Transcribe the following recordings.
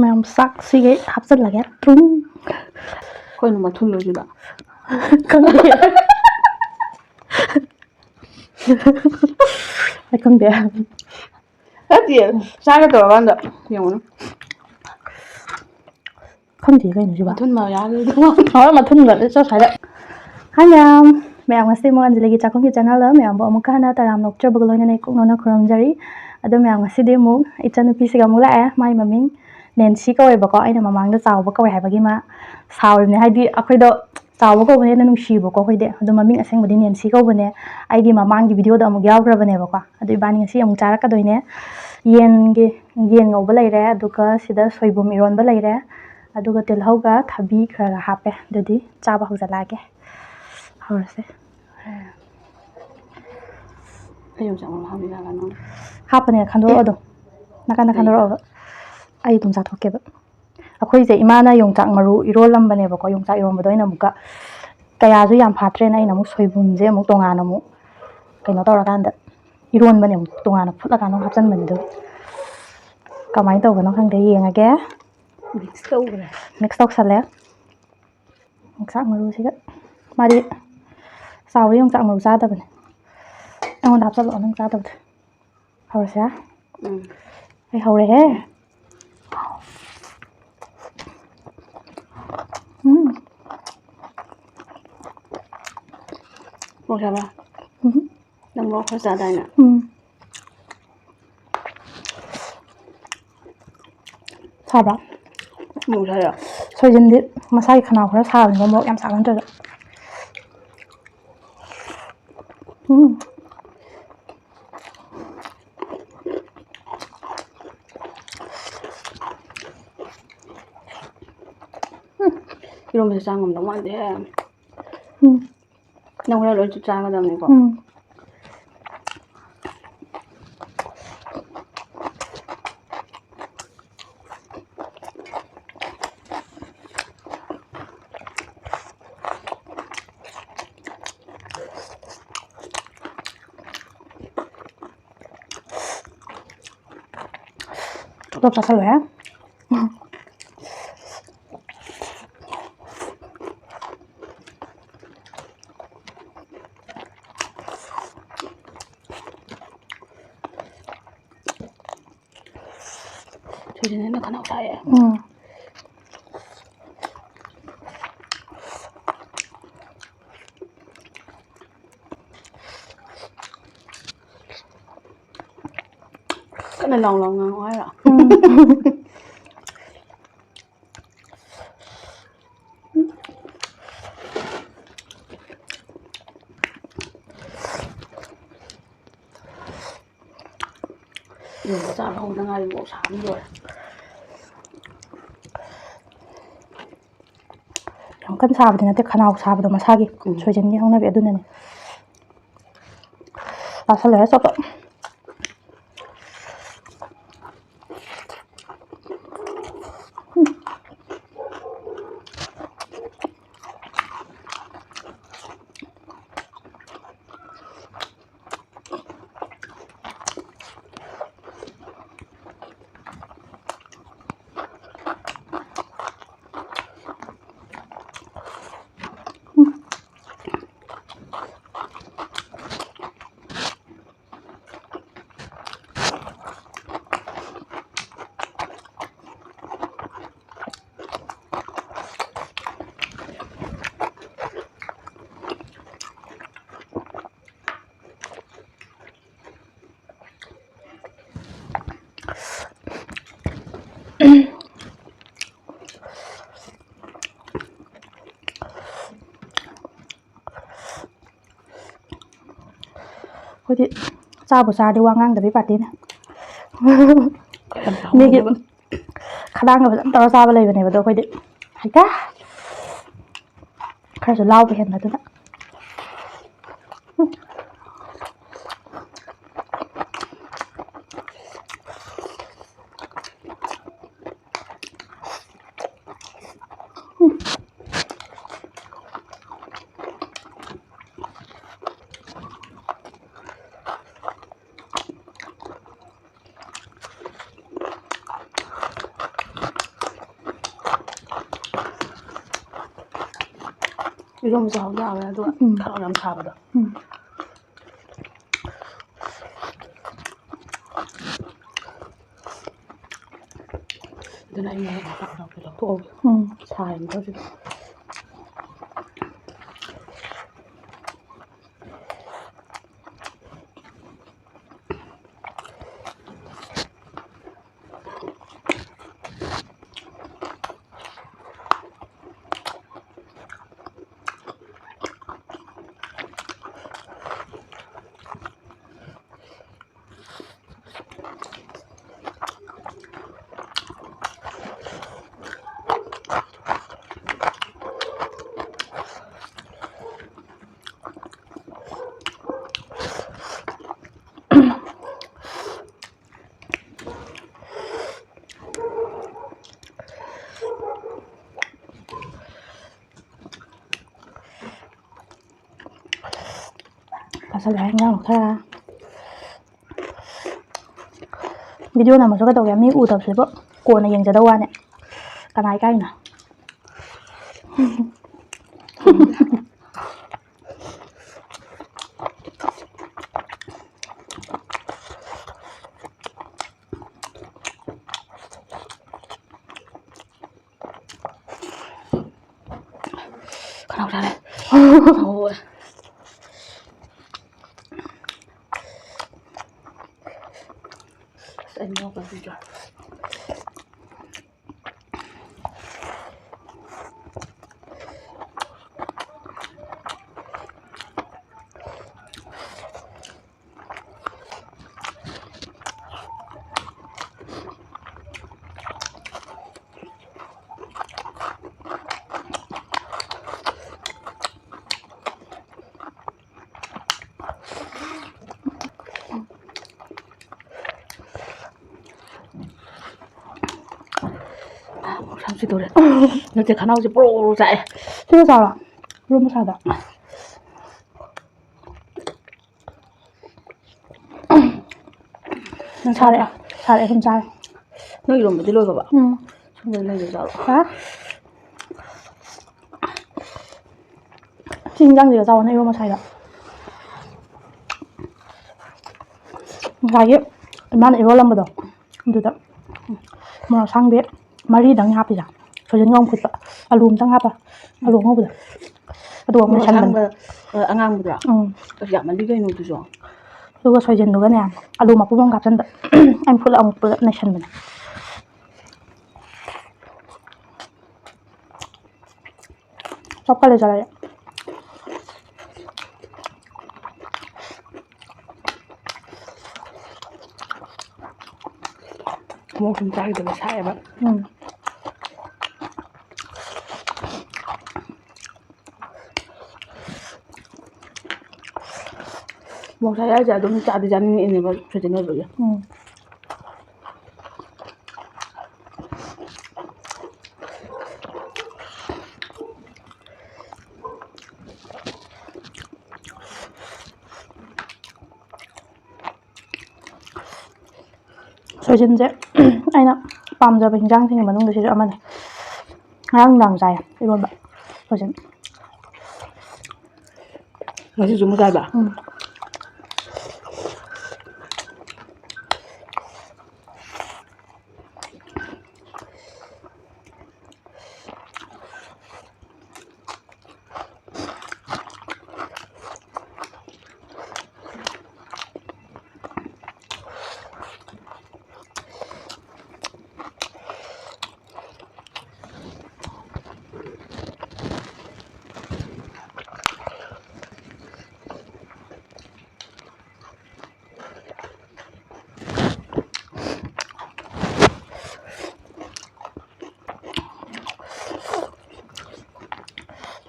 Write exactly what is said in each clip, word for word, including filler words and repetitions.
ꯃꯌꯥꯝ ꯆꯥꯛꯁꯤꯒꯤ ꯍꯥꯞꯆꯤꯜꯂꯒꯦ꯫ ꯇ꯭ꯔꯨꯡ꯫ ꯑꯩꯈꯣꯏꯅ ꯃꯊꯨꯟ ꯂꯣꯏꯁꯤꯗ꯫ ꯈꯪꯗꯦ꯫ ꯑꯩ ꯈꯪꯗꯦ꯫ ꯅꯠꯇꯦ, ꯆꯥꯒꯦ ꯇꯧꯔꯀꯥꯟꯗ ꯌꯦꯡꯉꯨꯅꯦ꯫ ꯈꯪꯗꯦ ꯀꯩꯅꯣ ꯁꯤꯕ꯫ ꯃꯊꯨꯟ ꯃꯌꯥꯝꯗꯨꯗ꯫ ꯍꯣꯏ, ꯃꯊꯨꯟꯒ ꯂꯣꯏ ꯆꯠ ꯁ꯭ꯋꯥꯏꯗ꯫ ꯍꯥꯏ ꯃꯌꯥꯝ꯫ ꯃꯌꯥꯝ ꯉꯁꯤ ꯑꯃꯨꯛ ꯑꯟꯖꯂꯤꯒꯤ ꯆꯥꯛꯈꯨꯝꯒꯤ ꯆꯦꯅꯦꯜꯗ ꯃꯌꯥꯝꯕꯨ ꯑꯃꯨꯛꯀ ꯍꯟꯅ ꯇꯔꯥꯝꯅ ꯑꯣꯛꯆꯕꯒ ꯂꯣꯏꯅꯅ ꯏꯀꯨꯛꯅꯅ ꯈꯨꯔꯨꯝꯖꯔꯤ꯫ ꯑꯗꯣ ꯃꯌꯥꯝ ꯉꯁꯤꯗꯤ ꯑꯃꯨꯛ ꯏꯆꯟꯅꯨꯄꯤꯁꯤꯒ ꯑꯃꯨꯛ ꯂꯥꯛꯑꯦ꯫ ꯃꯥꯏ ꯃꯃꯤꯡ ꯅꯦꯟꯁꯤ ꯀꯧꯋꯦꯕꯀꯣ꯫ ꯑꯩꯅ ꯃꯃꯥꯡꯗ ꯆꯥꯎꯕ ꯀꯧꯋꯦ ꯍꯥꯏꯕꯒꯤ ꯃꯥ ꯁꯥꯎꯔꯤꯕꯅꯦ꯫ ꯍꯥꯏꯗꯤ ꯑꯩꯈꯣꯏꯗꯣ ꯆꯥꯎꯕ ꯀꯧꯕꯅ ꯍꯦꯟꯅ ꯅꯨꯡꯁꯤꯌꯦꯕꯀꯣ ꯑꯩꯈꯣꯏꯗꯤ꯫ ꯑꯗꯣ ꯃꯃꯤꯡ ꯑꯁꯦꯡꯕꯗꯤ ꯅꯦꯟꯁꯤ ꯀꯧꯕꯅꯦ꯫ ꯑꯩꯒꯤ ꯃꯃꯥꯡꯒꯤ ꯚꯤꯗꯤꯑꯣꯗ ꯑꯃꯨꯛ ꯌꯥꯎꯈ꯭ꯔꯕꯅꯦꯕꯀꯣ꯫ ꯑꯗꯨ ꯏꯕꯥꯅꯤ ꯉꯁꯤ ꯑꯃꯨꯛ ꯆꯥꯔꯛꯀꯗꯣꯏꯅꯦ꯫ ꯌꯦꯟꯒꯤ, ꯌꯦꯟ ꯉꯧꯕ ꯂꯩꯔꯦ, ꯑꯗꯨꯒ ꯁꯤꯗ ꯁꯣꯏꯕꯨꯝ ꯏꯔꯣꯟꯕ ꯂꯩꯔꯦ, ꯑꯗꯨꯒ ꯇꯤꯜꯍꯧꯒ ꯊꯕꯤ ꯈꯔ ꯈꯔ ꯍꯥꯞꯄꯦ꯫ ꯑꯗꯨꯗꯤ ꯆꯥꯕ ꯍꯧꯖꯤꯜꯂꯛꯑꯒꯦ꯫ ꯍꯧꯔꯁꯦ꯫ ꯑꯩ ꯌꯣꯡꯆꯥꯛ ꯃꯔꯨ ꯍꯥꯞꯄꯤꯔꯒ ꯅꯪ꯫ ꯍꯥꯞꯄꯅꯦ, ꯈꯟꯗꯣꯔꯛꯑꯣ ꯑꯗꯨꯝ꯫ ꯅꯥꯀꯟꯗ ꯈꯟꯗꯣꯔꯛꯑꯣꯕ꯫ ꯑꯩ ꯑꯗꯨꯝ ꯆꯥꯊꯣꯛꯀꯦꯕ꯫ ꯑꯩꯈꯣꯏꯁꯦ ꯏꯃꯥꯅ ꯌꯣꯡꯆꯥꯛ ꯃꯔꯨ ꯏꯔꯣꯜꯂꯝꯕꯅꯦꯕꯀꯣ꯫ ꯌꯣꯡꯆꯥꯛ ꯏꯔꯣꯟꯕꯗꯣ ꯑꯩꯅ ꯑꯃꯨꯛꯀ ꯀꯌꯥꯁꯨ ꯌꯥꯝ ꯐꯥꯠꯇ꯭ꯔꯦꯅ ꯑꯩꯅ ꯑꯃꯨꯛ ꯁꯣꯏꯕꯨꯝꯁꯦ ꯑꯃꯨꯛ ꯇꯣꯉꯥꯟꯅ ꯑꯃꯨꯛ ꯀꯩꯅꯣ ꯇꯧꯔꯀꯥꯟꯗ ꯏꯔꯣꯟꯕꯅꯦ, ꯑꯃꯨꯛ ꯇꯣꯉꯥꯟꯅ ꯐꯨꯠꯂꯀꯥꯟꯗ ꯑꯃꯨꯛ ꯍꯥꯞꯆꯟꯕꯅꯦ꯫ ꯑꯗꯨ ꯀꯃꯥꯏꯅ ꯇꯧꯕꯅꯣ ꯈꯪꯗꯦ, ꯌꯦꯡꯉꯒꯦ꯫ ꯃꯤꯛꯁ ꯇꯧꯈ꯭ꯔꯦ꯫ ꯃꯤꯛꯁ ꯇꯧꯁꯜꯂꯦ꯫ ꯌꯣꯡꯆꯥꯛ ꯃꯔꯨꯁꯤꯒ꯫ ꯃꯥꯗꯤ ꯆꯥꯎꯔꯦ, ꯌꯣꯡꯆꯥꯛ ꯃꯔꯨ ꯆꯥꯗꯕꯅꯦ꯫ ꯑꯩꯉꯣꯟꯗ ꯍꯥꯞꯆꯜꯂꯛꯑꯣ ꯅꯪ ꯆꯥꯗꯕꯗꯣ꯫ ꯍꯧꯔꯁꯤꯔꯥ? ꯎꯝ꯫ ꯑꯩ ꯍꯧꯔꯦꯍꯦ꯫ ꯎꯝ꯫ ꯃꯣꯔꯣꯛ ꯁꯥꯕ꯭ꯔꯥ? ꯎꯝ꯫ ꯅꯪ ꯃꯣꯔꯣꯛ ꯈꯔ ꯆꯥꯗꯥꯏꯅꯦ? ꯎꯝ꯫ ꯁꯥꯕ꯭ꯔꯥ? ꯃꯣꯔꯣꯛ ꯁꯥꯏꯔꯣ? ꯁꯣꯏꯖꯤꯟꯗꯤ ꯃꯁꯥꯒꯤ ꯈꯅꯥꯎ ꯈꯔ ꯁꯥꯕꯅꯤꯅ ꯃꯣꯔꯣꯛ ꯌꯥꯝ ꯆꯥꯕ ꯅꯠꯇ꯭ꯔꯁꯨ꯫ ꯎꯝ꯫ ꯏꯔꯣꯟꯕꯁꯦ ꯆꯥ ꯉꯝꯗꯧ ꯃꯥꯟꯗꯦ꯫ ꯎꯝ꯫ ꯅꯪ ꯍꯣꯔꯦꯟ ꯂꯣꯏ ꯆꯨꯞ ꯆꯥꯒꯗꯕꯅꯤꯀꯣ꯫ ꯎꯝ꯫ ꯄꯨꯂꯞ ꯆꯥꯁꯜꯂꯦ꯫ ꯁꯣꯏꯖꯤꯟ ꯍꯦꯟꯅ ꯈꯅꯥꯎ ꯁꯥꯏꯌꯦ꯫ ꯎꯝ꯫ ꯀꯟꯅ ꯂꯥꯎ ꯂꯥꯎ ꯉꯥꯡꯉꯣ ꯍꯥꯏꯔꯣ? ꯎꯝ꯫ ꯌꯦꯟ ꯆꯥꯕ ꯍꯧꯗ ꯉꯥꯏꯔꯤ, ꯃꯣꯔꯣꯛ ꯁꯥꯕꯅ ꯂꯣꯏꯔꯦ꯫ ꯌꯥꯝ ꯀꯟꯅ ꯁꯥꯕꯗꯤ ꯅꯠꯇꯦ, ꯈꯅꯥꯎ ꯁꯥꯕꯗꯣ ꯃꯁꯥꯒꯤ꯫ ꯎꯝ꯫ ꯁꯣꯏꯖꯤꯟꯒꯤ ꯍꯧꯅꯕꯤ ꯑꯗꯨꯅꯅꯦ꯫ ꯆꯥꯁꯜꯂꯦ ꯆꯣꯞ ꯆꯣꯞ꯫ ꯑꯩꯈꯣꯏꯗꯤ ꯆꯥꯕꯨ ꯆꯥꯔꯗꯤ ꯋꯥ ꯉꯥꯡꯗꯕꯤ ꯄꯥꯔꯇꯤꯅꯦ꯫ ꯃꯤꯒꯤ ꯈꯗꯥꯡꯒ ꯐꯖꯅ ꯇꯧꯔ ꯆꯥꯕ ꯂꯩꯕꯅꯦꯕ, ꯑꯗꯣ ꯑꯩꯈꯣꯏꯗꯤ ꯍꯩꯇꯥ꯫ ꯈꯔꯁꯨ ꯂꯥꯎꯕ ꯍꯦꯟꯕ ꯑꯗꯨꯅ꯫ ꯏꯔꯣꯝꯕꯁꯨ ꯍꯥꯎꯗꯤ ꯍꯥꯎꯋꯦ, ꯑꯗꯨꯒ ꯎꯝ꯫ ꯈꯔ ꯌꯥꯝ ꯁꯥꯕꯗꯣ꯫ ꯎꯝ꯫ ꯑꯗꯨꯅ ꯑꯩ ꯃꯣꯔꯣꯛ ꯃꯄꯥꯛ ꯂꯧꯒꯦ, ꯂꯧꯊꯣꯛꯍꯧꯒꯦ꯫ ꯎꯝ, ꯁꯥꯔꯤꯕ ꯍꯧꯖꯤꯛ꯫ ꯆꯥꯁꯜꯂꯦ ꯏꯟꯖꯥꯡ ꯈꯔ꯫ ꯚꯤꯗꯤꯑꯣ ꯅꯝꯃꯁꯨ ꯀꯩꯗꯧꯒꯦ? ꯃꯤ ꯎꯗꯕꯁꯤꯕꯨ ꯀꯣꯟꯅ ꯌꯦꯡꯖꯗꯧ ꯋꯥꯅꯦ꯫ ꯀꯅꯥ ꯏꯀꯥꯏꯅꯣ? ꯈꯅꯥꯎ ꯆꯥꯔꯦ꯫ ꯍꯣꯏ꯫ ꯑꯁ, ꯑꯩ ꯃꯣꯔꯣꯛ ꯀꯟꯕꯤꯗ꯭ꯔꯣ? ꯁꯝꯁꯤ ꯇꯧꯔꯦ꯫ ꯅꯠꯇꯦ, ꯈꯅꯥꯎꯁꯦ ꯄ꯭ꯔꯣ ꯄ꯭ꯔꯣ ꯆꯥꯛꯑꯦ꯫ ꯁꯤꯒ ꯆꯥꯔꯣ꯫ ꯏꯔꯣꯟꯕ ꯁꯥꯗ꯫ ꯅꯪ ꯁꯥꯔꯛꯑꯦ꯫ ꯁꯥꯔꯛꯑꯦ, ꯁꯨꯝ ꯆꯥꯔꯦ꯫ ꯅꯣꯏ ꯏꯔꯣꯟꯕꯗꯤ ꯂꯣꯏꯈ꯭ꯔꯕ? ꯎꯝ꯫ ꯁꯣꯝꯗ ꯂꯩꯔꯦ ꯆꯥꯔꯣ꯫ ꯍꯥ? ꯁꯤ ꯏꯟꯖꯥꯡꯁꯤꯒ ꯆꯥꯎꯋꯣ, ꯅꯪ ꯏꯔꯣꯟꯕ ꯁꯥꯏꯗꯣ꯫ ꯉꯁꯥꯏꯒꯤ ꯏꯃꯥꯅ ꯏꯔꯣꯜꯂꯝꯕꯗꯣ, ꯑꯗꯨꯗ ꯃꯣꯔꯣꯛ ꯑꯁꯥꯡꯕꯤ, ꯃꯔꯤꯗꯪ ꯍꯥꯞꯄꯤꯁꯦ꯫ ꯁꯣꯏꯖꯤꯟꯒ ꯑꯃꯨꯛ ꯐꯨꯠꯄ꯫ ꯑꯂꯨ ꯑꯃꯇꯪ ꯍꯥꯞꯄ꯫ ꯑꯂꯨ ꯑꯉꯧꯕꯗ꯫ ꯑꯗꯨꯒ ꯑꯃꯨꯛ ꯃꯣꯔꯣꯛ ꯅꯩꯁꯟꯕꯅꯦ꯫ ꯑꯁꯥꯡꯕ, ꯑ, ꯑꯉꯥꯡꯕꯗꯨꯔꯣ? ꯎꯝ꯫ ꯑꯁ, ꯌꯥꯝꯃꯜꯂꯤ ꯀꯩꯅꯣ ꯑꯗꯨꯁꯨ꯫ ꯑꯗꯨꯒ ꯁꯣꯏꯖꯤꯟꯗꯨꯒꯅꯦ, ꯑꯂꯨ ꯃꯄꯨꯝ ꯑꯃ ꯍꯥꯞꯆꯟꯕ꯫ ꯑꯩꯅ ꯐꯨꯠꯂ ꯑꯃꯨꯛ ꯄꯨꯂꯞ ꯅꯩꯁꯟꯕꯅꯦ꯫ ꯆꯞꯀ ꯂꯩꯖꯔꯦ꯫ ꯃꯣꯔꯣꯛ ꯁꯨꯝ ꯆꯥꯈꯤꯗꯕ ꯁꯥꯏꯌꯦꯕ꯫ ꯎꯝ꯫ ꯃꯣꯔꯣꯛ ꯁꯥꯏ ꯍꯥꯏꯁꯦ ꯑꯗꯨꯝ ꯆꯥꯗꯤ ꯆꯥꯅꯤꯡꯉꯛꯑꯦꯅꯦꯕ ꯁꯣꯏꯖꯤꯟ ꯑꯣꯏꯕꯒꯤ꯫ ꯎꯝ꯫ ꯁꯣꯏꯖꯤꯟꯁꯦ ꯑꯩꯅ ꯄꯥꯝꯖꯕ ꯍꯤꯟꯖꯥꯡꯁꯤꯡꯒꯤ ꯃꯅꯨꯡꯗ ꯁꯤꯁꯨ ꯑꯃꯅꯤ꯫ ꯉꯔꯥꯡ ꯅꯨꯡꯗꯥꯡ ꯆꯥꯏ ꯏꯔꯣꯟꯕ ꯁꯣꯏꯖꯤꯟ꯫ ꯉꯁꯤꯁꯨ ꯑꯃꯨꯛ ꯆꯥꯏꯕ? ꯎꯝ꯫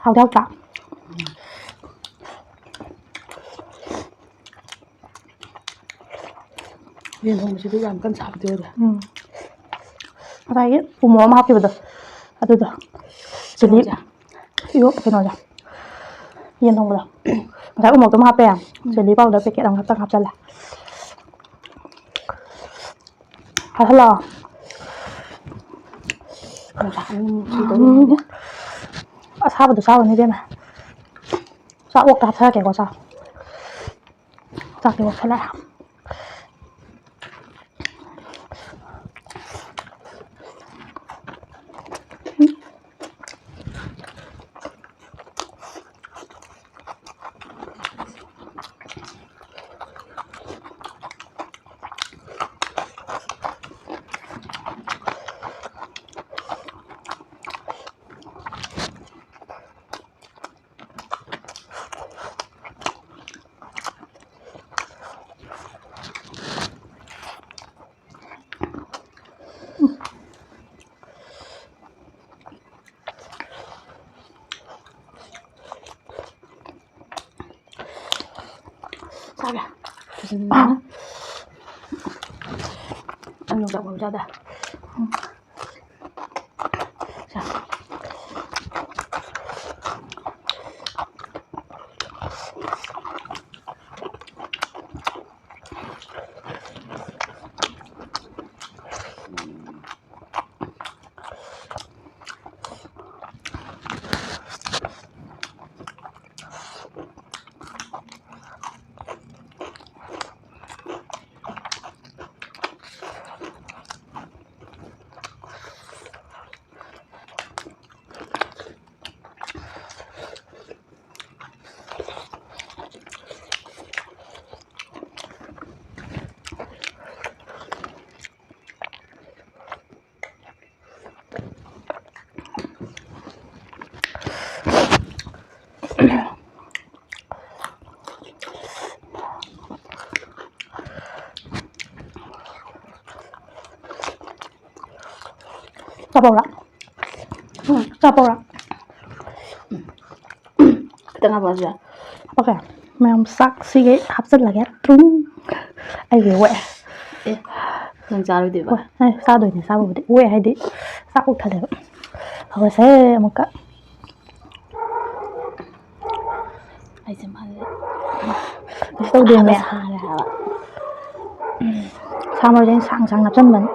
ꯍꯥꯎꯗꯤ ꯍꯥꯎꯇ꯭ꯔꯥ? ꯌꯦꯟ ꯊꯣꯡꯕꯁꯤꯗꯤ ꯌꯥꯝ ꯀꯟꯅ ꯁꯥꯕꯗꯤ ꯑꯣꯏꯗꯦ꯫ ꯎꯝ꯫ ꯉꯁꯥꯏꯒꯤ ꯎ ꯃꯣꯔꯣꯛ ꯑꯃ ꯍꯥꯞꯈꯤꯕꯗꯣ ꯑꯗꯨꯗꯣ꯫ ꯆꯤꯂꯤ꯫ ꯀꯩꯅꯣꯁꯦ? ꯏꯔꯣ-, ꯀꯩꯅꯣꯁꯦ꯫ ꯌꯦꯟ ꯊꯣꯡꯕꯗꯣ꯫ ꯉꯁꯥꯏ ꯎ ꯃꯣꯔꯣꯛꯇꯨ ꯑꯃ ꯍꯥꯞꯄꯦ꯫ ꯎꯝ꯫ ꯆꯤꯂꯤ ꯄꯥꯎꯗꯔ ꯄꯦꯀꯦꯠ ꯑꯃꯈꯛꯇꯪ ꯍꯥꯞꯆꯜꯂꯦ꯫ ꯍꯥꯞꯍꯜꯂꯣ꯫ ꯅꯨꯡꯁꯥ ꯀꯟꯅ ꯅꯨꯡꯁꯤꯗꯧꯔꯤ꯫ ꯎꯝ꯫ ꯑꯁꯥꯕꯗꯣ ꯆꯥꯔꯨꯅꯨ ꯏꯕꯦꯝꯃ꯫ ꯆꯥꯛ ꯑꯣꯛꯇ ꯍꯥꯞꯆꯔꯛꯀꯦꯀꯣ, ꯆꯥꯛ꯫ ꯆꯥꯛꯇꯤ ꯑꯣꯛꯁꯜꯂꯛꯑꯦ꯫ ꯑꯂꯨ ꯆꯥꯛ ꯆꯥꯗ꯫ ꯆꯥꯄꯧꯔꯥ? ꯎꯝ, ꯆꯥꯄꯧꯔꯥ? ꯈꯤꯇꯪ ꯍꯥꯞꯄꯛꯑꯁꯨ ꯌꯥꯏ꯫ ꯍꯥꯞꯄꯛꯀꯦ꯫ ꯃꯌꯥꯝ ꯆꯥꯛꯁꯤꯒꯤ ꯍꯥꯞꯆꯤꯜꯂꯒꯦ꯫ ꯇ꯭ꯔꯨꯡ꯫ ꯑꯩꯒꯤ ꯋꯦ꯫ ꯑꯦ, ꯅꯪ ꯆꯥꯔꯣꯏꯗꯣꯏꯕ? ꯍꯣꯏ, ꯑꯩ ꯆꯥꯗꯣꯏꯅꯦ, ꯆꯥꯕꯕꯨꯗꯤ꯫ ꯋꯦ ꯍꯥꯏꯗꯤ ꯆꯥꯛ ꯄꯨꯛ ꯊꯜꯂꯦꯕ꯫ ꯍꯧꯔꯁꯦ ꯑꯃꯨꯛꯀ꯫ ꯑꯩꯁꯦ ꯃꯥꯁꯦ ꯀꯩꯁꯨ ꯇꯧꯗꯦꯃꯦ꯫ ꯁꯥꯔꯦ ꯍꯥꯏꯕ꯫ ꯁꯥ ꯃꯔꯣꯏꯁꯦ ꯑꯩꯅ ꯁꯥꯡ ꯁꯥꯡ ꯍꯥꯞꯆꯤꯟꯕꯅꯤ꯫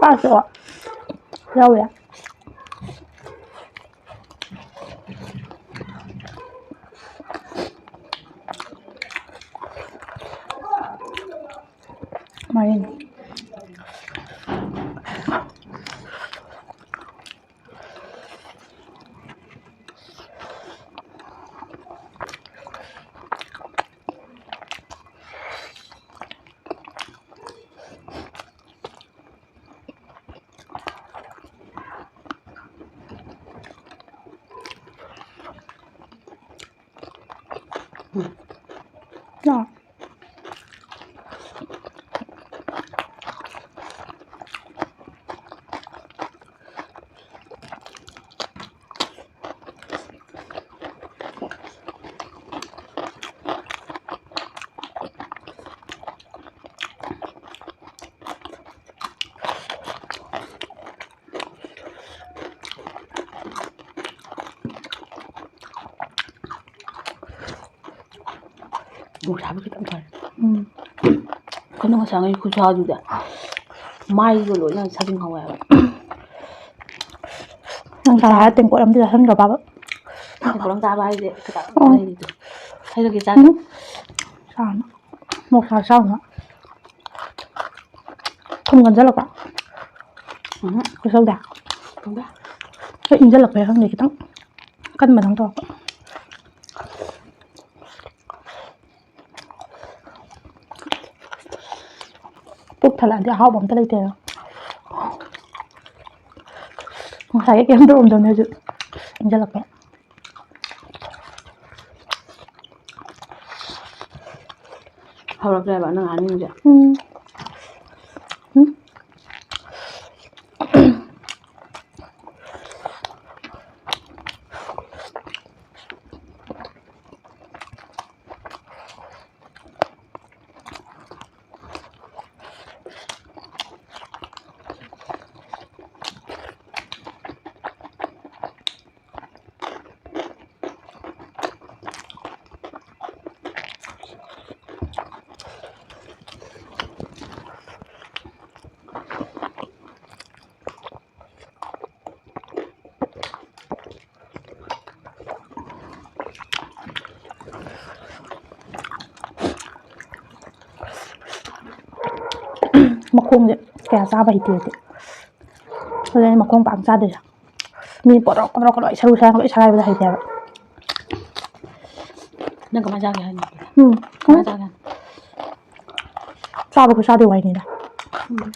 ꯄꯥꯛꯁꯨ ꯌꯥꯎꯋꯦ꯫ ꯃꯥꯏꯔꯦꯟ꯫ ꯆꯥꯎ꯫ ꯅꯨꯡꯁꯥꯗꯤ ꯈꯤꯇꯪ ꯐꯔꯦ꯫ ꯎꯝ꯫ ꯑꯩꯈꯣꯏꯅ ꯉꯁꯥꯏ ꯉꯩ ꯈꯨꯠꯁꯥꯗꯨꯗꯤ ꯃꯥꯏꯗꯣ ꯂꯣꯏꯅ ꯁꯥꯖꯤꯟ ꯍꯧꯋꯦ ꯍꯥꯏꯕ꯫ ꯅꯪ ꯆꯥꯔ ꯇꯦꯡꯀꯣꯠ ꯑꯃꯗꯤ ꯆꯥꯁꯟꯈ꯭ꯔꯕꯕ? ꯇꯦꯡꯀꯣꯠ ꯑꯃ ꯆꯥꯕ ꯍꯥꯏꯁꯦ ꯈꯤꯇꯪ ꯑꯣ꯫ ꯂꯩꯔꯤꯗꯨ꯫ ꯍꯩꯔꯒꯦ ꯆꯥꯒꯦ꯫ ꯎꯝ꯫ ꯆꯥꯅ꯫ ꯃꯣꯔꯣꯛ ꯁꯥꯕ ꯆꯥꯎꯅ꯫ ꯊꯨꯝ ꯀꯟꯁꯤꯜꯂꯛꯄ? ꯎꯝ꯫ ꯀꯩꯁꯨ ꯇꯧꯗꯦ? ꯇꯧꯗꯦ꯫ ꯍꯣꯏ, ꯏꯪꯁꯤꯜꯂꯛꯄꯩꯔ ꯈꯪꯗꯦ, ꯈꯤꯇꯪ ꯀꯟꯕꯗꯧ ꯇꯧꯔꯛꯄ꯫ ꯄꯨꯛ ꯊꯜꯂꯛꯑꯗꯤ ꯑꯍꯥꯎꯕ ꯑꯝꯇ ꯂꯩꯇꯦꯗ꯫ ꯉꯁꯥꯏꯒꯤ ꯀꯩꯝ ꯇꯧꯔꯝꯗꯕꯅꯦ, ꯍꯧꯖꯤꯛ ꯏꯪꯁꯤꯜꯂꯛꯄ꯫ ꯍꯧꯔꯛꯇ꯭ꯔꯦꯕ ꯅꯪ ꯍꯥꯏꯅꯤꯡꯉꯤꯁꯦ? ꯎꯝ꯫ ꯎꯝ꯫ ꯃꯈꯣꯡꯁꯦ ꯀꯌꯥ ꯆꯥꯕ ꯍꯩꯇꯦ ꯑꯩꯗꯤ꯫ ꯑꯗꯨꯅ ꯑꯩ ꯃꯈꯣꯡ ꯄꯥꯛ ꯆꯥꯗꯦ꯫ ꯃꯤ ꯄꯣꯔꯣꯛ ꯄꯣꯔꯣꯛ ꯂꯣꯏ ꯁꯔꯨ ꯁꯔꯥꯡ ꯂꯣꯏ ꯁꯒꯥꯏꯕꯗ ꯍꯩꯇꯦꯕ꯫ ꯅꯪ ꯀꯃꯥꯏ ꯆꯥꯒꯦ ꯍꯥꯏꯅꯣ? ꯎꯝ꯫ ꯀꯃꯥꯏ ꯆꯥꯒꯦ ꯍꯥꯏꯅꯣ? ꯆꯥꯕ ꯈꯨꯠꯆꯥꯗꯤ ꯋꯥꯏꯅꯤꯗ꯫ ꯎꯝ꯫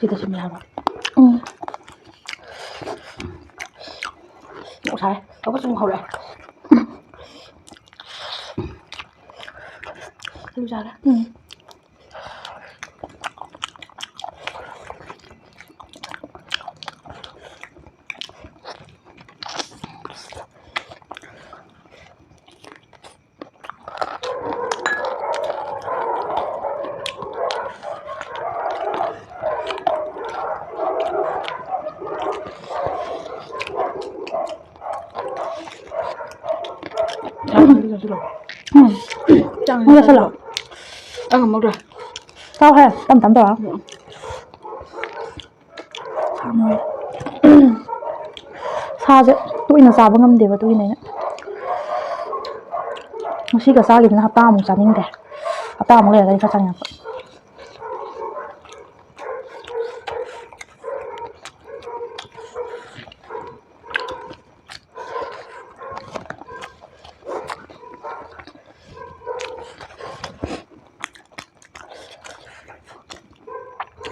ꯁꯤꯗ ꯁꯤꯝ ꯌꯥꯕ꯫ ꯎꯝ꯫ ꯃꯣꯔꯣꯛ ꯁꯥꯏ꯫ ꯂꯧꯕ ꯁꯨꯝ ꯍꯧꯔꯛꯑꯦ꯫ ꯑꯂꯨ ꯆꯥꯒꯦ꯫ ꯎꯝ꯫ ꯎꯝ꯫ ꯆꯥꯡ ꯑꯃꯨꯛ ꯆꯥꯁꯤꯜꯂꯣ꯫ ꯆꯥꯡ ꯑꯃꯨꯛ ꯆꯥꯎ ꯍꯦ, ꯇꯞ ꯇꯞ ꯇꯧꯔ꯫ ꯎꯝ꯫ ꯁꯥꯁꯦ ꯇꯣꯏꯅ ꯆꯥꯕ ꯉꯝꯗꯦꯕ, ꯑꯗꯨꯒꯤꯅꯦ ꯑꯩꯅ ꯉꯁꯤꯒ ꯆꯥꯈꯤꯕꯅ ꯍꯞꯇꯥꯃꯨꯛ ꯆꯥꯅꯤꯡꯗꯦ꯫ ꯍꯞꯇꯥꯃꯨꯛ ꯂꯩꯔꯒꯗꯤ ꯈꯔ ꯆꯥꯅꯤꯡꯉꯛꯄ꯫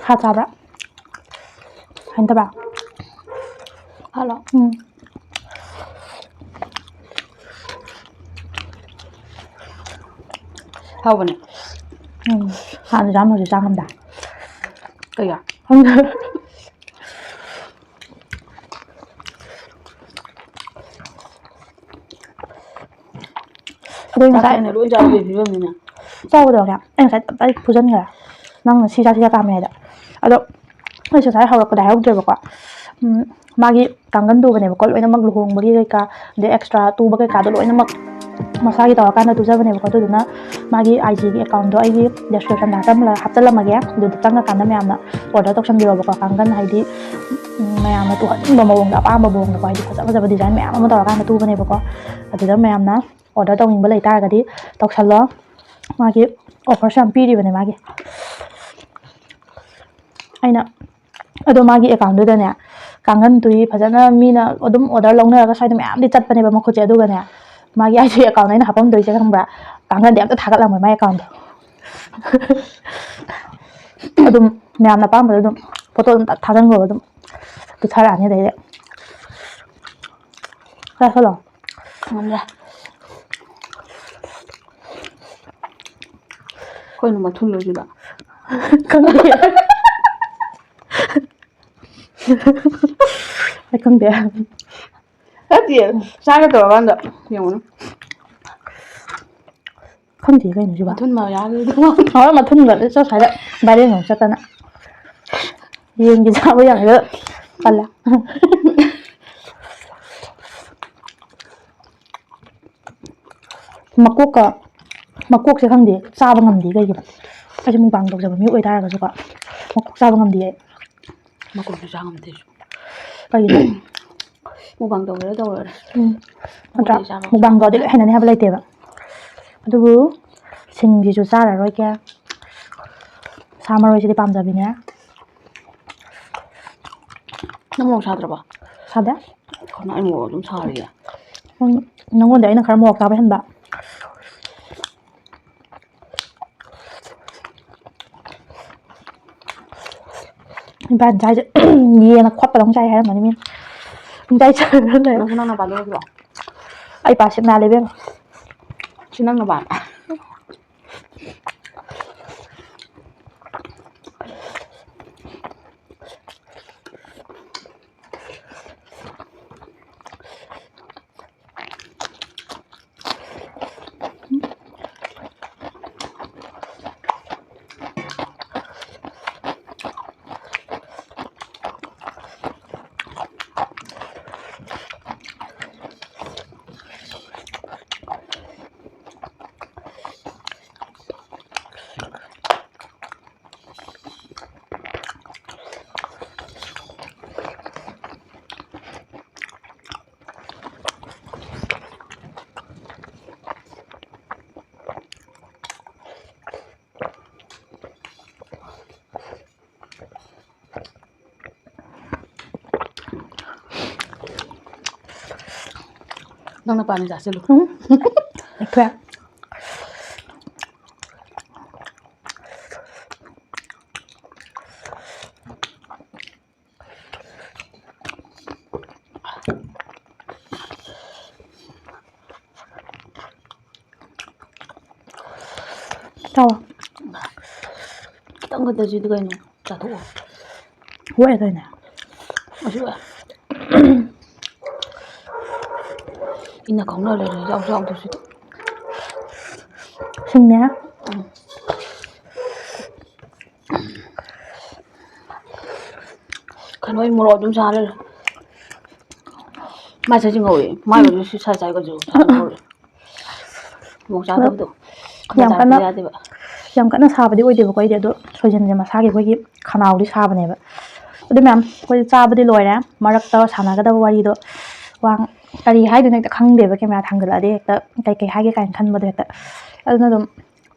ꯁꯥ ꯆꯥꯕ꯭ꯔꯥ? ꯍꯩꯅꯗꯕ꯭ꯔꯥ? ꯍꯜꯂꯣ꯫ ꯎꯝ꯫ ꯍꯥꯎꯕꯅꯦ꯫ ꯎꯝ꯫ ꯍꯥꯟꯅ ꯆꯥꯝ ꯍꯧꯖꯤꯛ ꯆꯥ ꯉꯝꯗꯦ꯫ ꯀꯩꯒꯤ? ꯈꯪꯗꯦ꯫ ꯑꯗꯨ ꯉꯁꯥꯏ ꯆꯥꯛꯁꯦ ꯑꯩꯅ ꯂꯣꯏ ꯆꯥꯕꯒꯤ ꯐꯤꯕꯝꯅꯤꯅꯦ꯫ ꯆꯥꯎꯒꯗꯧꯔꯒꯦ꯫ ꯑꯩ ꯉꯁꯥꯏ ꯇꯞ ꯇꯥꯏ ꯐꯨꯖꯟꯈ꯭ꯔꯦ꯫ ꯅꯪꯅ ꯁꯤ ꯆꯥ ꯁꯤ ꯆꯥ ꯀꯥꯝꯃꯦ ꯍꯥꯏꯗ꯫ ꯑꯗꯣ ꯑꯩꯁꯨ ꯉꯁꯥꯏ ꯍꯧꯔꯛꯄꯗ ꯍꯥꯏꯍꯧꯗ꯭ꯔꯦꯕꯀꯣ꯫ ꯎꯝ, ꯃꯥꯒꯤ ꯀꯥꯡꯒꯟ ꯇꯨꯕꯅꯦꯕꯀꯣ, ꯂꯣꯏꯅꯃꯛ ꯂꯨꯍꯣꯡꯕꯒꯤ ꯀꯩꯀꯥ, ꯑꯗꯩ extra ꯇꯨꯕ ꯀꯩꯀꯥꯗꯣ ꯂꯣꯏꯅꯃꯛ ꯃꯁꯥꯒꯤ ꯇꯧꯔꯀꯥꯟꯗ ꯇꯨꯖꯕꯅꯦꯕꯀꯣ꯫ ꯑꯗꯨꯗꯨꯅ ꯃꯥꯒꯤ IG ꯒꯤ account ꯗꯣ ꯑꯩꯒꯤ description ꯗ ꯍꯥꯞꯆꯜꯂ-, ꯍꯥꯞꯆꯜꯂꯝꯃꯒꯦ꯫ ꯑꯗꯨꯗ ꯆꯪꯉꯀꯥꯟꯗ ꯃꯌꯥꯝꯅ order ꯇꯧꯁꯟꯕꯤꯔꯣꯕꯀꯣ꯫ ꯀꯥꯡꯒꯟ ꯍꯥꯏꯗꯤ, ꯎꯝ, ꯃꯌꯥꯝꯅ ꯇꯨꯍꯟꯅꯤꯡꯕ ꯃꯑꯣꯡꯗ, ꯑꯄꯥꯝꯕ ꯃꯑꯣꯡꯗꯀꯣ, ꯍꯥꯏꯗꯤ ꯐꯖ ꯐꯖꯕ design ꯃꯌꯥꯝ ꯑꯃ ꯇꯧꯔꯀꯥꯟꯗ ꯇꯨꯕꯅꯦꯕꯀꯣ꯫ ꯑꯗꯨꯗ ꯃꯌꯥꯝꯅ order ꯇꯧꯅꯤꯡꯕ ꯂꯩꯇꯥꯔꯒꯗꯤ ꯇꯧꯁꯜꯂꯣ꯫ ꯃꯥꯒꯤ offer ꯁꯨ ꯌꯥꯝ ꯄꯤꯔꯤꯕꯅꯦ ꯃꯥꯒꯤ꯫ ꯑꯩꯅ, ꯑꯗꯣ ꯃꯥꯒꯤ account ꯗꯨꯗꯅꯦ, ꯀꯥꯡꯒꯟ ꯇꯨꯏ ꯐꯖꯅ ꯃꯤꯅ ꯑꯗꯨꯝ order ꯂꯧꯅꯔꯒ ꯁ꯭ꯋꯥꯏꯗ ꯃꯌꯥꯝꯗꯤ ꯆꯠꯄꯅꯦꯕ ꯃꯈꯨꯠꯁꯦ꯫ ꯑꯗꯨꯒꯅꯦ, ꯃꯥꯒꯤ IG account ꯗ ꯑꯩꯅ ꯍꯥꯞꯄꯝꯗꯣꯏꯁꯦ ꯈꯪꯕ꯭ꯔꯥ? ꯀꯥꯡꯒꯟꯗꯤ ꯑꯝꯇ ꯊꯥꯒꯠꯂꯝꯃꯣꯏ ꯃꯥꯏ account ꯗꯣ꯫ ꯑꯗꯨꯝ ꯃꯌꯥꯝꯅ ꯑꯄꯥꯝꯕꯗꯣ ꯑꯗꯨꯝ ꯐꯣꯇꯣ ꯑꯗꯨꯝ ꯇꯛ ꯊꯥꯖꯤꯟꯈ꯭ꯔꯣꯕ ꯑꯗꯨꯝ꯫ ꯇꯨꯊꯔꯛꯑꯅꯤ ꯑꯗꯩꯗꯤ꯫ ꯈꯔ ꯈꯔ ꯂꯥꯎ꯫ ꯉꯝꯗ꯭ꯔꯦ꯫ ꯑꯩꯈꯣꯏꯅ ꯃꯊꯨꯟ ꯂꯣꯏꯁꯤꯕ꯫ ꯈꯪꯗꯦ꯫ ꯑꯩ ꯈꯪꯗꯦ꯫ ꯅꯠꯇꯦ, ꯆꯥꯒꯦ ꯇꯧꯔꯀꯥꯟꯗ ꯌꯦꯡꯉꯨꯅꯦ꯫ ꯈꯪꯗꯦ ꯀꯩꯅꯣ ꯁꯤꯕꯣ꯫ ꯃꯊꯨꯟ ꯃꯌꯥꯗꯨꯗ꯫ ꯍꯣꯏ, ꯃꯊꯨꯟꯒ ꯆꯠ ꯁ꯭ꯋꯥꯏꯗ viral ꯑꯃꯨꯛ ꯆꯠꯇꯅ꯫ ꯌꯦꯟꯒꯤ ꯆꯥꯕ ꯌꯥꯝ ꯇꯜꯂꯦ꯫ ꯃꯀꯣꯛꯀ, ꯃꯀꯣꯛꯁꯦ ꯈꯪꯗꯦ, ꯆꯥꯕ ꯉꯝꯗꯦ ꯀꯩꯒꯤꯅꯣ꯫ ꯑꯩꯁꯦ mukbang ꯇꯧꯖꯕ ꯃꯤ ꯑꯣꯏꯇꯥꯔꯒꯁꯨꯀꯣ, ꯃꯀꯣꯛ ꯆꯥꯕ ꯉꯝꯗꯦ ꯑꯩ꯫ ꯃꯀꯣꯛꯁꯨ ꯆꯥ ꯉꯝꯗꯦ ꯑꯩꯁꯨ꯫ ꯀꯩꯒꯤꯅꯣ? Mukbang ꯇꯧꯒꯦꯔꯥ ꯇꯧꯔꯣꯏꯔꯥ꯫ ꯎꯝ꯫ ꯅꯠꯇ꯭ꯔꯥ? ꯃꯀꯣꯛꯇꯤ ꯆꯥꯕ ꯃꯨꯛꯕꯥꯡꯗꯣ ꯑꯗꯨ ꯂꯣꯏ ꯍꯩꯅꯅꯤ ꯍꯥꯏꯕ ꯂꯩꯇꯦꯕ꯫ ꯑꯗꯨꯕꯨ ꯁꯤꯡꯁꯤꯁꯨ ꯆꯥꯔꯔꯣꯏꯒꯦ꯫ ꯁꯥ ꯃꯔꯣꯏꯁꯤꯗꯤ ꯄꯥꯝꯖꯕꯤꯅꯦ꯫ ꯅꯪ ꯃꯣꯔꯣꯛ ꯁꯥꯗ꯭ꯔꯕꯣ? ꯁꯥꯗꯦ꯫ ꯀꯩꯅꯣ ꯑꯩ ꯃꯣꯔꯣꯛ ꯑꯗꯨꯝ ꯁꯥꯔꯤꯌꯦ꯫ ꯎꯝ, ꯅꯪꯉꯣꯟꯗ ꯑꯩꯅ ꯈꯔ ꯃꯣꯔꯣꯛ ꯆꯥꯕ ꯍꯦꯟꯕ꯫ ꯏꯕꯥꯅꯤ ꯆꯥꯏꯁꯦ ꯌꯦꯟꯅ ꯈꯣꯠꯄꯗꯧ ꯆꯥꯏ ꯍꯥꯏꯔꯝꯃꯅꯤ ꯃꯤꯅ꯫ ꯄꯨꯡꯆꯥꯏ ꯆꯥꯏꯔ ꯂꯩ꯫ ꯅꯪꯁꯨ ꯅꯪ ꯅꯄꯥꯗꯣ ꯑꯣꯏꯕ꯭ꯔꯣ? ꯑꯩ ꯄꯥ ꯁꯤꯠ ꯅꯥꯜꯂꯦ ꯏꯕꯦꯝꯃ꯫ ꯁꯤ ꯅꯪ ꯅꯄꯥ꯫ ꯅꯪ ꯅꯄꯥꯅꯤ ꯆꯥꯁꯤꯜꯂꯨ꯫ ꯎꯝ꯫ ꯂꯩꯊꯣꯛꯑꯦ꯫ ꯆꯥꯎ꯫ ꯈꯤꯇꯪ ꯈꯛꯇꯁꯤꯗꯤ ꯀꯩꯅꯣ ꯆꯥꯊꯣꯛꯑꯣ꯫ ꯍꯣꯏ ꯑꯗꯨꯅꯦ꯫ ꯑꯁꯤ ꯑꯣꯏ꯫ ꯏꯟꯅ ꯀꯧꯅ ꯂꯩꯔꯦ ꯌꯥꯎꯁꯨ ꯌꯥꯎꯗꯕꯁꯤꯗ꯫ ꯁꯤꯡꯅꯦ꯫ ꯀꯩꯅꯣ ꯑꯩ ꯃꯣꯔꯣꯛ ꯑꯗꯨꯝ ꯆꯥ ꯂꯩꯔꯦ꯫ ꯃꯥꯏ ꯁꯥꯏꯁꯤ ꯉꯧꯋꯦ꯫ ꯃꯥꯏ ꯑꯣꯏꯔꯁꯨ ꯁꯤ ꯁꯥꯏ ꯁꯥꯏꯒꯁꯨ ꯉꯧꯔꯦ꯫ ꯃꯣꯔꯣꯛ ꯆꯥꯗꯕꯗꯣ꯫ ꯌꯥꯝ ꯀꯟꯅ ꯌꯥꯗꯦꯕ꯫ ꯌꯥꯝ ꯀꯟꯅ ꯁꯥꯕꯗꯤ ꯑꯣꯏꯗꯦꯕꯀꯣ ꯑꯩꯗꯤ, ꯑꯗꯣ ꯁꯣꯏꯖꯤꯟꯁꯦ ꯃꯁꯥꯒꯤ ꯑꯩꯈꯣꯏꯒꯤ ꯈꯅꯥꯎꯗꯤ ꯁꯥꯕꯅꯦꯕ꯫ ꯑꯗꯨ ꯃꯌꯥꯝ ꯑꯩꯈꯣꯏ ꯆꯥꯕꯗꯤ ꯂꯣꯏꯔꯦ꯫ ꯃꯔꯛꯇ ꯁꯥꯟꯅꯒꯗꯕ ꯋꯥꯔꯤꯗꯣ ꯋꯥ ꯀꯔꯤ ꯍꯥꯏꯗꯣꯏꯅꯣ ꯍꯦꯛꯇ ꯈꯪꯗꯦꯕ, ꯀꯦꯃꯦꯔꯥ ꯊꯥꯡꯒꯠꯂꯛꯑꯗꯤ ꯍꯦꯛꯇ ꯀꯩꯀꯩ ꯍꯥꯏꯒꯦ ꯀꯥꯏꯅ ꯈꯟꯕꯗꯣ ꯍꯦꯛꯇ꯫ ꯑꯗꯨꯅ ꯑꯗꯨꯝ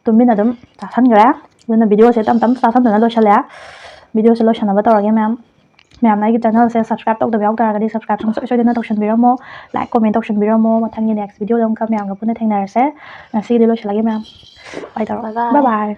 ꯇꯨꯃꯤꯟꯅ ꯑꯗꯨꯝ ꯆꯥꯁꯟꯈ꯭ꯔꯦ꯫ ꯑꯗꯨꯅ ꯚꯤꯗꯤꯑꯣꯁꯦ ꯇꯞ ꯇꯞ ꯆꯥꯁꯟꯗꯅ ꯂꯣꯏꯁꯜꯂꯦ꯫ ꯚꯤꯗꯤꯑꯣꯁꯦ ꯂꯣꯏꯁꯟꯅꯕ ꯇꯧꯔꯒꯦ ꯃꯌꯥꯝ꯫ ꯃꯌꯥꯝꯅ ꯑꯩꯒꯤ ꯆꯦꯅꯦꯜꯁꯦ ꯁꯕꯁꯀ꯭ꯔꯥꯏꯕ ꯇꯧꯗꯕ ꯌꯥꯎ ꯇꯥꯔꯒꯗꯤ ꯁꯕꯁꯀ꯭ꯔꯥꯏꯕ ꯁꯨꯡꯁꯣꯏ ꯁꯣꯏꯗꯅ ꯇꯧꯁꯟꯕꯤꯔꯝꯃꯣ꯫ Like comment ꯇꯧꯁꯟꯕꯤꯔꯝꯃꯣ꯫ ꯃꯊꯪꯒꯤ ꯅꯦꯛꯁ ꯚꯤꯗꯤꯑꯣꯗ ꯑꯃꯨꯛꯀ ꯃꯌꯥꯝꯒ ꯄꯨꯟꯅ ꯊꯦꯡꯅꯔꯁꯦ꯫ ꯉꯁꯤꯒꯤꯗꯤ ꯂꯣꯏꯁꯤꯜꯂꯒꯦ ꯃꯌꯥꯝ꯫ ꯕꯥꯏ ꯇꯧꯔꯣ꯫ Bye bye. ꯕꯥꯏ ꯕꯥꯏ꯫